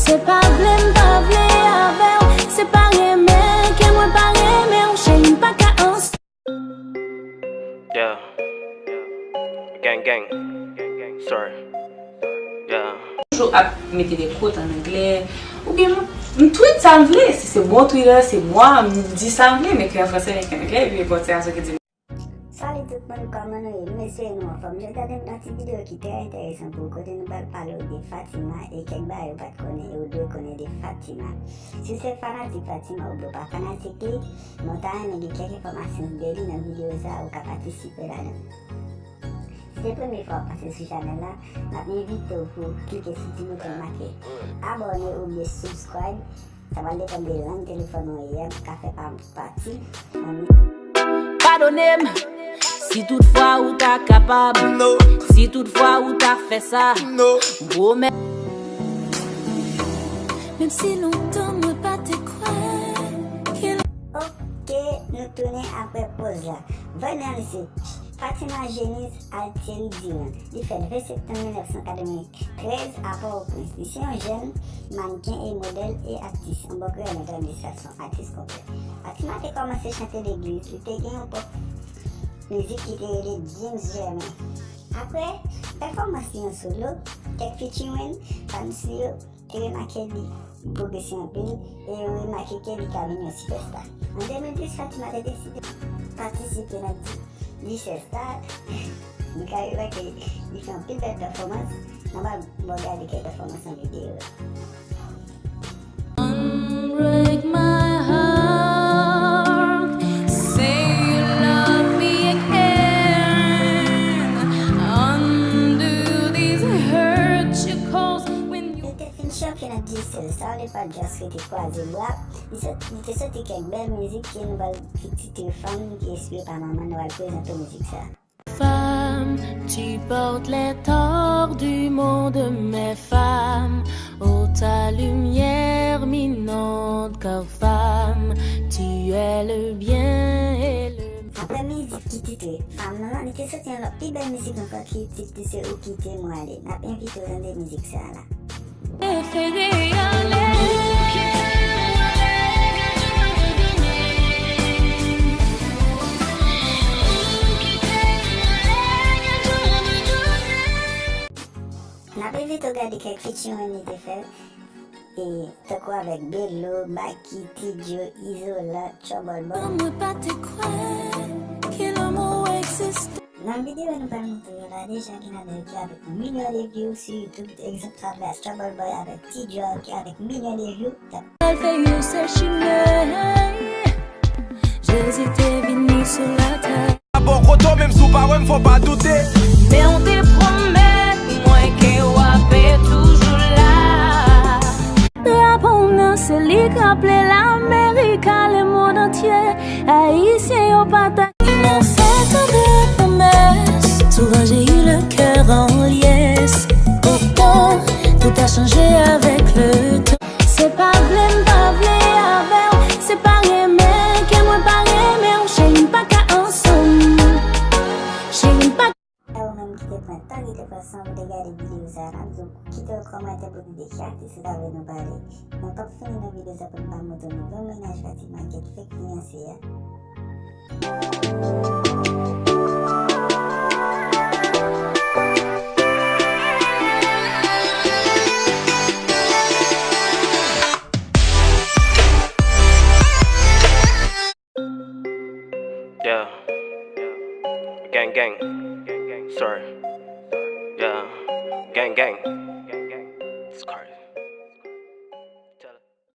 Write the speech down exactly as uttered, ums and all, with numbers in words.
Se pa vle m pa vle avè w, se pa renmen ke mwen pa renmen w, cheri m pa ka ansanm. Yeah. Gang, gang. Sorry. Yeah. Toujou ap mete de quote an anglè. Oubyen m, m tweet sa m vle. Si se bon Twitter, se mwa, m di sa m vle, men ke an fransè, men ke an anglè, epi bon, se sa ki di. Salut tout moun, kòman nou ye? M espere nou anfòm. Jodi a nou nan ti videyo ki trè enteresan pou ou, kote nou pral pale w de Fatima e kèk bagay ou pa t konnen e ou dwe konnen de Fatima. Si w se fanatik Fatima oubyen w pa fanatik li, men w ta renmen gen kèk enfòmasyon de li nan videyo sa a, ou ka patisipe ladan l. Si se premye fwa w pase sou chanèl la, n ap envite w pou w klike sou ti bouton make abòne oubyen subscribe. Sa pral depann de lang telefòn ou ye a, ka fè pa pati. Padone m, si tout fwa ou ta kapab, si tout fwa ou ta fè sa, m pwomèt. Menm si lontan mwen pa te kwè ke. Ok, nou tounen apre poz la. Vanessa, Fatima Genise Altieri Durand. Li fèt ven septanm mil nèf san katreven trèz a Pòtoprens. Li se yon jèn mannken e modèl e aktris. An bon kreyòl, nou ta di sa se yon aktris konplè. Fatima te kòmanse chante legliz, li te gen yon pwòp mizik ki te rele James Germain. Apre pèfòmans li an solo, kèk featuring, fans li yo te remake li pwogrese anpil e yo remake ke li ka vin yon sipèsta. An de mil dis, Fatima te deside patisipe nan G-Star. Nou ka remake li fè anpil bèl pèfòmans. N ap al bon gade kèk pèfòmans nan videyo a. Unbreak my heart, say you love me again. Undo these hurts you caused when you. Li te fin chanpyon nan G-Star, sa w li pa just rete kwaze bra. Li sot- li te soti kèk bèl mizik ke nou pral titre Fanm ki enspire pa manman, nou pral prezante w mizik sa. Femme, tu portes les torts du monde, mais femme, ô ta lumière minante, car femme, tu es le bien et le. Apre mizik ki titre Fanm nan, li te soti yon lòt pi bèl mizik ankò ki tit li se Ou kite mwen ale. N ap envite w tande mizik sa a la. Prefere ale. N ap envite w gade kèk featuring li te fè, e, tankou avèk Belo, Baky, T-Djo, Izolan, Trouble Boy. Mwen pa te kwè ke lanmou egziste. Nan videyo nou pral montre yo la, deja gen ladan yo ki avèk yon milyon de view sou YouTube, egzanp sa vle a Trouble Boy avèk T-Djo ki avèk milyon de view. Al fè yo sèche men Jezi te vini sou latè. Bò kote w menm si w pa wè m fò w pa doute. Men w te pwomèt mwen ke w ape toujou la. Drapo w nan se li k raple Lamerik a lemonn antye. Ayisyen yo pa ta. Ils m'ont fait tant de promesses, souvent j'ai eu le cœur en liesse. Pourtant, tout a changé avec le temps. Se pa vle m pa vle avè w, se pa renmen ke mwen pa renmen w, cheri m pa ka ansanm. Cheri m pa. E ou menm ki te pran tan, ki te pran san pou te gade videyo sa a, n ap di w kite yon kòmantè pou nou di ki atis ou ta vle nou pale. Nou p ap fini nan videyo sa pou nou pa montre nou bon mennaj Fatima ki t fenk fiyanse a. Yeah. Gang, gang. Sorry. Yeah. Gang, gang.